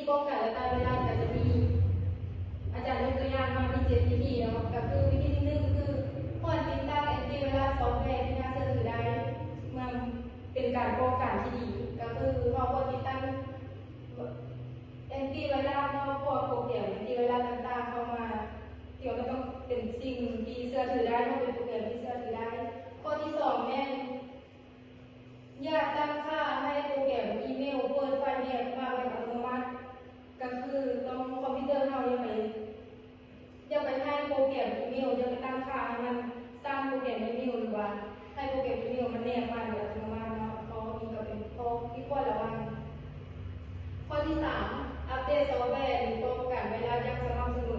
ປ້ອງກັນ ແລະ ຕ້ານໄວຣັສ ກໍຈະມີ ອາຈານຍົກຕົວຢ່າງມາມີເຈັດວິທີເນາະ ກໍຄືວິທີທີໜຶ່ງ ກໍຄືຄວນຕິດຕັ້ງແອນຕີໄວຣັສຊອບແວທີ່ໜ້າເຊື່ອຖືໄດ້ ເມື່ອເປັນການປ້ອງກັນທີ່ດີ ກໍຄືເຮົາຄວນຕິດຕັ້ງແອນຕີໄວຣັສເນາະ ພວກໂປຣແກຣມແອນຕີໄວຣັສຕ່າງໆເຂົ້າມາ ທີ່ວ່າມັນຕ້ອງເປັນສິ່ງທີ່ເຊື່ອຖືໄດ້ເນາະ ເປັນໂປຣແກຣມທີ່ເຊື່ອຖືໄດ້. ຂໍ້ທີສອງແມ່ນ ຢ່າຕັ້ງຄ່າໃຫ້ໂປຣແກຣມອີເມວເປີດໄຟແນບມາແບບອັດຕະໂນມັດ ກໍຄືຕ້ອງຄອມພິວເຕີເຮົາຢ່າໄປ ຢ່າໄປໃຫ້ໂປຣແກຣມອີເມວ ຢ່າໄປຕັ້ງຄ່າໃຫ້ມັນສ້າງໂປຣແກຣມອີເມວ ຫຼືວ່າໃຫ້ໂປຣແກຣມອີເມວມັນແນບມາໂດຍອັດຕະໂນມັດເນາະ ເພາະວ່ານີ້ກໍເປັນຂໍ້ທີ່ຄວນລະວັງ. ຂໍ້ທີສາມ ອັບເດດຊອບແວ ຫຼື ປ້ອງກັນໄວຣັສຢ່າງສະໝ່ຳສະເໝີ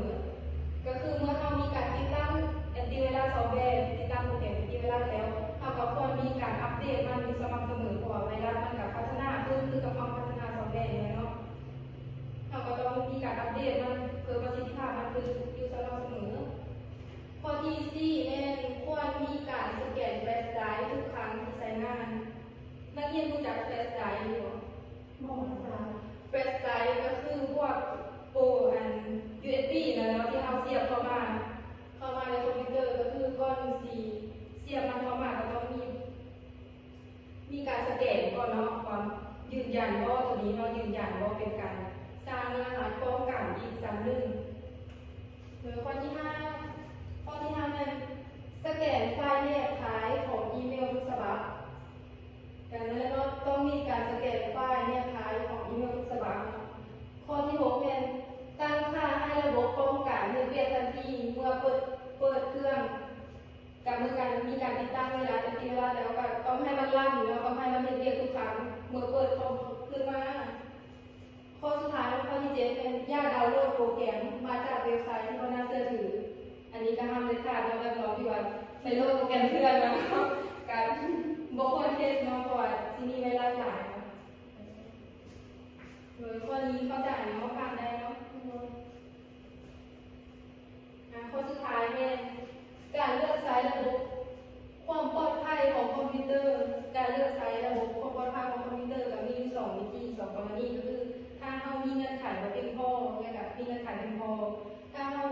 ກໍຄືເມື່ອເຮົາມີການຕິດຕັ້ງແອນຕີໄວຣັສຊອບແວ ຕິດຕັ້ງໂປຣແກຣມແອນຕີໄວຣັສແລ້ວ ເຮົາກໍຄວນມີການອັບເດດມັນຢູ່ສະໝ່ຳສະເໝີ ເພາະວ່າໄວຣັສມັນກໍພັດທະນາຂຶ້ນຄືກັບເຮົາພັດທະນາຊອບແວນີ້ແຫຼະເນາະ ເຮົາກໍຕ້ອງມີການອັບເດດມັນເພື່ອປະສິດທິພາບມັນຄືຢູ່ສະໝ່ຳສະເໝີ. ຂໍ້ທີສີ່ແມ່ນຄວນມີການສະແກນແຟລຊໄດຣຟ໌ທຸກຄັ້ງທີ່ໃຊ້ງານ. ນັກຮຽນຮູ້ຈັກແຟລຊໄດຣຟ໌ຢູ່ບໍ່? ບໍ່ ອາຈານ. ແຟລຊໄດຣຟ໌ກໍຄືພວກໂປຣອັນຢູເອັສບີນັ້ນແຫຼະເນາະ ທີ່ເຮົາສຽບເຂົ້າມາ ເຂົ້າມາໃນຄອມພິວເຕີ ກໍຄືກ່ອນຊິສຽບມັນເຂົ້າມາກໍຕ້ອງມີ ມີການສະແກນກ່ອນເນາະ ວ່າຢືນຢັນບໍ່ ໂຕນີ້ເນາະ ຢືນຢັນບໍ່ ເປັນການສ້າງລະຫັດປ້ອງກັນອີກຊັ້ນໜຶ່ງ. ໂດຍຂໍ້ທີຫ້າ ຂໍ້ທີຫ້າແມ່ນສະແກນໄຟລ໌ແນບທ້າຍຂອງອີເມວທຸກສະບັບ ການນັ້ນແຫຼະເນາະ ຕ້ອງມີການສະແກນໄຟລ໌ແນບທ້າຍຂອງອີເມວທຸກສະບັບເນາະ. ຂໍ້ທີຫົກແມ່ນຕັ້ງຄ່າໃຫ້ລະບົບປ້ອງກັນເຮັດວຽກທັນທີເມື່ອເປີດ ເປີດເຄື່ອງ ກະເມື່ອການມີການຕິດຕັ້ງໄວຣັສ ແອນຕີໄວຣັສແລ້ວ ກະຕ້ອງໃຫ້ມັນລັນເນາະ ຕ້ອງໃຫ້ມັນເຮັດວຽກທຸກຄັ້ງເມື່ອເປີດຄອມຂຶ້ນມາ. ຂໍ້ສຸດທ້າຍ ຂໍ້ທີເຈັດແມ່ນຢ່າດາວໂຫຼດໂປຣແກຣມມາຈາກເວັບໄຊທີ່ບໍ່ໜ້າເຊື່ອຖື. ອັນນີ້ກະຫ້າມເດັດຂາດເນາະ ຮັບຮອງທີ່ວ່າໄປໂຫຼດໂປຣແກຣມເຖື່ອນມາເນາະ ກະບໍ່ຄວນເຮັດເນາະ ເພາະວ່າຊິມີໄວຣັສຫຼາຍເນາະ. ໂດຍ ຂໍ້ນີ້ເຂົ້າໃຈເນາະ ຜ່ານໄດ້ເນາະ. ອາ ຂໍ້ສຸດທ້າຍແມ່ນການເລືອກໃຊ້ລະບົບຄວາມປອດໄພຂອງຄອມພິວເຕີ. ການເລືອກໃຊ້ລະບົບຄວາມປອດໄພຂອງຄອມພິວເຕີກໍມີຢູ່ສອງວິທີ ສອງກໍລະນີ ກໍຄືຖ້າເຮົາມີເງື່ອນໄຂບໍ່ພຽງພໍ ແລະ ກໍມີເງື່ອນໄຂພຽງພໍ. ຖ້າເຮົາ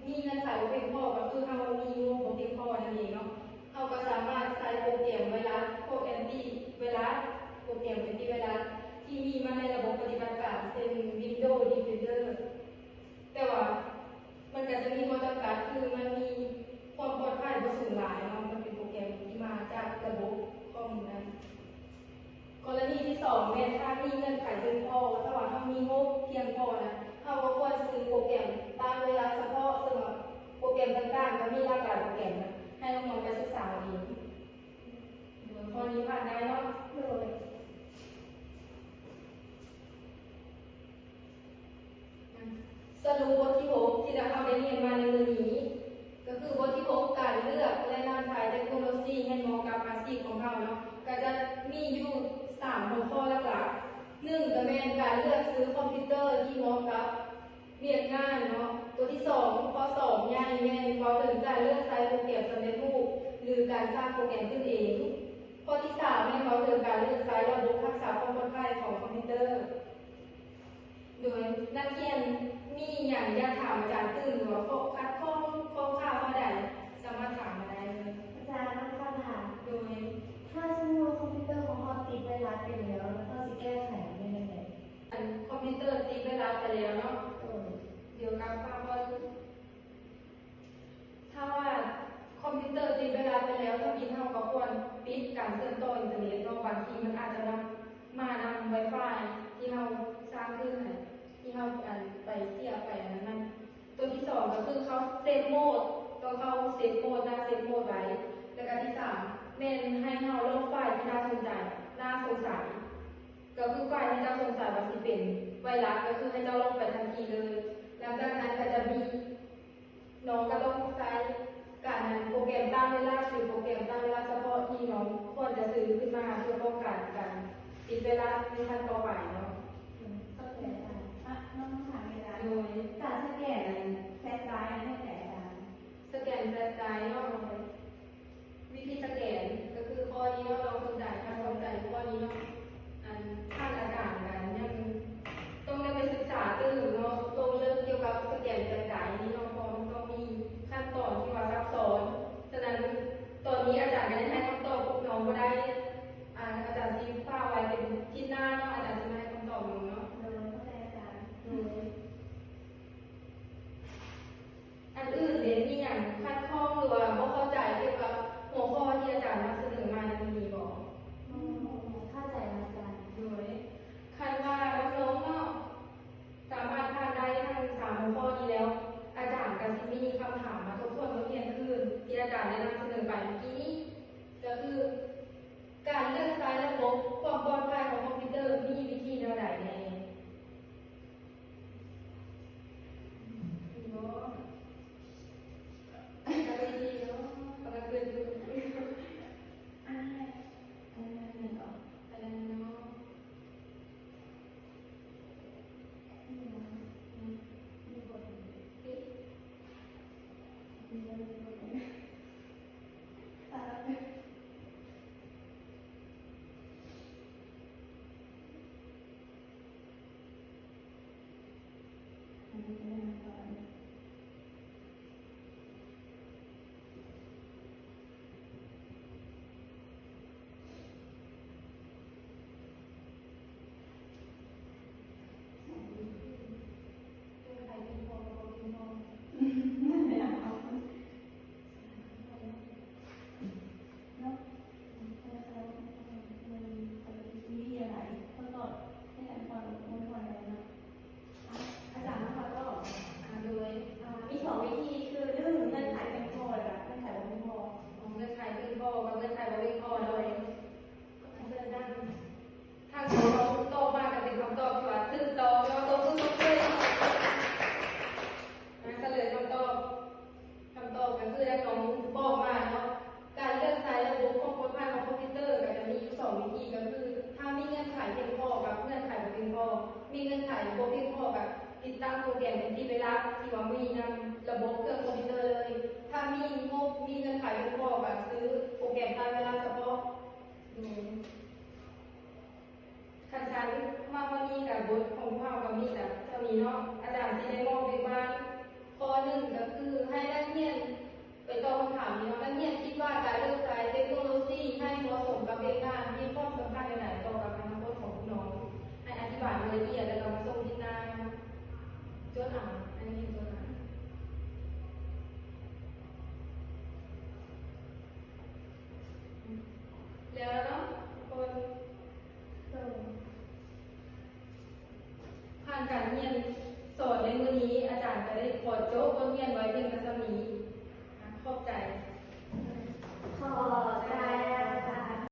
ມີເງື່ອນໄຂບໍ່ພຽງພໍ ກໍຄືເຮົາມີງົບບໍ່ພຽງພໍນັ້ນເອງເນາະ. ເຮົາກໍສາມາດໃຊ້ໂປຣແກຣມໄວຣັສ ພວກແອນຕີໄວຣັສ ໂປຣແກຣມແອນຕີໄວຣັສທີ່ມີມາໃນລະບົບປະຕິບັດການ ເຊັ່ນ Windows Defender. ແຕ່ວ່າມັນກໍຈະມີຂໍ້ຈຳກັດ ຄືມັນມີຄວາມປອດໄພບໍ່ສູງຫຼາຍເນາະ ມັນເປັນໂປຣແກຣມທີ່ມາຈາກລະບົບຂໍ້ມູນນັ້ນ. ກໍລະນີທີສອງແມ່ນຖ້າມີເງື່ອນໄຂພຽງພໍ ຖ້າວ່າເຮົາມີງົບພຽງພໍນະ ເຮົາກໍຄວນຊື້ໂປຣແກຣມຕ້ານໄວຣັສສະເພາະ ເຊິ່ງວ່າໂປຣແກຣມຕ່າງໆກໍມີຫຼາກຫຼາຍໂປຣແກຣມນະ ໃຫ້ນ້ອງໆໄປສຶກສາເອົາເອງ. ໂດຍ ຂໍ້ນີ້ຜ່ານໄດ້ເນາະ. ໂດຍ ສະຫຼຸບບົດທີຫົກທີ່ເຮົາໄດ້ຮຽນມາໃນມື້ນີ້ ກໍຄືບົດທີຫົກ ການເລືອກ ແລະ ນຳໃຊ້ເຕັກໂນໂລຊີໃຫ້ເໝາະກັບອາຊີບຂອງເຮົາເນາະ ກໍຈະມີຢູ່ສາມຫົວຂໍ້ຫຼັກໆ. ໜຶ່ງ ກໍແມ່ນການເລືອກຊື້ຄອມພິວເຕີທີ່ເໝາະກັບ ວຽກງານເນາະ. ຕົວທີສອງ ຂໍ້ສອງໃຫຍ່ແມ່ນເວົ້າເຖິງການເລືອກໃຊ້ໂປຣແກຣມສຳເລັດຮູບ ຫຼື ການສ້າງໂປຣແກຣມຂຶ້ນເອງ. ຂໍ້ທີສາມແມ່ນເວົ້າເຖິງການເລືອກໃຊ້ລະບົບຮັກສາຄວາມປອດໄພຂອງຄອມພິວເຕີ. ໂດຍ ນັກຮຽນມີຫຍັງຢາກຖາມອາຈານຕື່ມ ຫຼືວ່າຂໍ້ຂັດຂ້ອງ ຂໍ້ຄາວໃດ ສາມາດຖາມມາໄດ້ເລີຍ. ອາຈານ ມີຄຳຖາມ. ໂດຍ ຖ້າສົມມຸດວ່າຄອມພິວເຕີຂອງເຮົາຕິດໄວຣັສໄປແລ້ວ ແລ້ວເຮົາຊິແກ້ໄຂມັນແນວໃດ? ອັນຄອມພິວເຕີຕິດໄວຣັສໄປແລ້ວເນາະ ໂດຍ ດຽວກັບມາກ່ອນ ຖ້າວ່າຄອມພິວເຕີຕິດໄວຣັສໄປແລ້ວ ທຳອິດເຮົາກໍຄວນປິດການເຊື່ອມຕໍ່ອິນເຕີເນັດເນາະ ບາງທີມັນອາດຈະນຳ ມານຳໄວຟາຍທີ່ເຮົາສ້າງຂຶ້ນຫັ້ນ ທີ່ເຮົາອັນໄປສຽບໄປອັນນັ້ນນະ. ຕົວທີສອງກໍຄືເຮົາເຊັດໂໝດ ຕ້ອງເຂົ້າເຊັດໂໝດ ໜ້າເຊັດໂໝດໄວ້ ແລ້ວກໍທີສາມແມ່ນໃຫ້ເຮົາລອກໄຟລ໌ທີ່ໜ້າສົນໃຈ ໜ້າສົງໄສ ກໍຄືໄຟລ໌ທີ່ເຈົ້າສົງໄສວ່າຊິເປັນໄວຣັສ ກໍຄືໃຫ້ເຈົ້າລອກໄປທັນທີເລີຍ. ຫຼັງຈາກນັ້ນກໍຈະມີ ນ້ອງກໍຕ້ອງໃຊ້ການນັ້ນ ໂປຣແກຣມຕ້ານໄວຣັສ ຫຼື ໂປຣແກຣມຕ້ານໄວຣັສສະເພາະທີ່ນ້ອງຄວນຈະຊື້ຂຶ້ນມາ ເພື່ອປ້ອງກັນການຕິດໄວຣັສໃນຂັ້ນຕໍ່ໄປເນາະ. ອືມ ເຂົ້າໃຈອາຈານ. ອະ ນ້ອງຖາມເວລາ ໂດຍ ການສະແກນແຟລຊໄດຣຟ໌ນັ້ນເຮັດແບບໃດອາຈານ? ສະແກນແຟລຊໄດຣຟ໌ເນາະ ໂດຍ ວິທີສະແກນກໍຄືຂໍ້ນີ້ເນາະ ນ້ອງສົນໃຈ ຖ້າສົນໃຈຂໍ້ນີ້ເນາະ ອັນ ທ່ານອາຈານກໍຍັງຕ້ອງໄດ້ໄປສຶກສາ ອາ ອາຈານຊິຝາກໄວ້ເປັນທິດໜ້າເນາະ ອາຈານຊິມາໃຫ້ຄຳຕອບນ້ອງເນາະ. ໂດຍ ເຂົ້າໃຈອາຈານ. ໂດຍ ອັນອື່ນເດ ມີຫຍັງຂັດຂ້ອງ ຫຼືວ່າບໍ່ເຂົ້າໃຈກ່ຽວກັບຫົວຂໍ້ທີ່ອາຈານນຳສະເໜີມາໃນມື້ນີ້ບໍ່? ອືມ ເຂົ້າໃຈອາຈານ. ໂດຍ ຄັນວ່ານ້ອງໆເນາະ ສາມາດຜ່ານໄດ້ທັງສາມຫົວຂໍ້ນີ້ແລ້ວ ອາຈານກໍຊິມີຄຳຖາມມາທົບທວນບົດຮຽນຄືນ ທີ່ອາຈານໄດ້ນຳສະເໜີໄປເມື່ອກີ້ນີ້ ກໍຄື ການເລືອກໃຊ້ລະບົບຄວາມປອດໄພຂອງຄອມພິວເຕີ ມີວິທີແນວໃດແດ່? ມີບໍ່? ກະດີເນາະ ກຳລັງເບິ່ງຢູ່. ອັນນັ້ນ ອັນນັ້ນແມ່ນບໍ່? ອັນນັ້ນເນາະ. ອາ ອາຈານ ຂໍຕອບ. ອາ ໂດຍ ອາ ມີສອງວິທີ ຄື ໜຶ່ງ ເງື່ອນໄຂພຽງພໍ ແລະ ເງື່ອນໄຂບໍ່ພຽງພໍ. ອໍ ເງື່ອນໄຂພຽງພໍກັບເງື່ອນໄຂບໍ່ພຽງພໍ. ໂດຍ ເຊີນທ່ານ ທັງສອງຕອບມາກໍເປັນຄຳຕອບທີ່ວ່າຖືກຕ້ອງເນາະ ຕົບມືຊົມເຊີຍ. ມາສະເຫຼີຍຄຳຕອບ. ຄຳຕອບກໍຄືດັ່ງນ້ອງບອກມາເນາະ ການເລືອກໃຊ້ລະບົບຄວາມປອດໄພຂອງຄອມພິວເຕີກໍຈະມີຢູ່ສອງວິທີ ກໍຄືຖ້າມີເງື່ອນໄຂພຽງພໍກັບເງື່ອນໄຂບໍ່ພຽງພໍ. ມີເງື່ອນໄຂບໍ່ພຽງພໍກໍຕິດຕັ້ງໂປຣແກຣມເປັນທີ່ເວລາທີ່ວ່າມີນຳລະບົບເຄື່ອງຄອມພິວເຕີເລີຍ. ຖ້າມີງົບ ມີເງື່ອນໄຂພຽງພໍກໍຊື້ໂປຣແກຣມຕ້ານເວລາສະເພາະ. ອືມ. ຄັນຊັ້ນ ມາຮອດນີ້ກະບົດຂອງພວກເຮົາກໍມີແຕ່ເທົ່ານີ້ເນາະ. ອາຈານຊິໄດ້ມອບວຽກບ້ານຂໍ້ໜຶ່ງ ກໍຄືໃຫ້ນັກຮຽນໄປຕອບຄຳຖາມນີ້ເນາະ. ນັກຮຽນຄິດວ່າການເລືອກໃຊ້ເຕັກໂນໂລຊີໃຫ້ເໝາະສົມກັບວຽກງານ ມີຄວາມສຳຄັນແນວໃດຕໍ່ກັບອະນາຄົດຂອງພວກນ້ອງ? ໃຫ້ອະທິບາຍໂດຍລະອຽດ ແລ້ວກໍມາສົ່ງທິດໜ້າເນາະ. ຈົດເອົາ ໃຫ້ນັກຮຽນຈົດເອົາ. ແລ້ວເນາະ ທຸກຄົນ. ຜ່ານການຮຽນສອນໃນມື້ນີ້ ອາຈານກໍໄດ້ຂໍຈົບບົດຮຽນໄວ້ພຽງແຕ່ສ່ຳນີ້.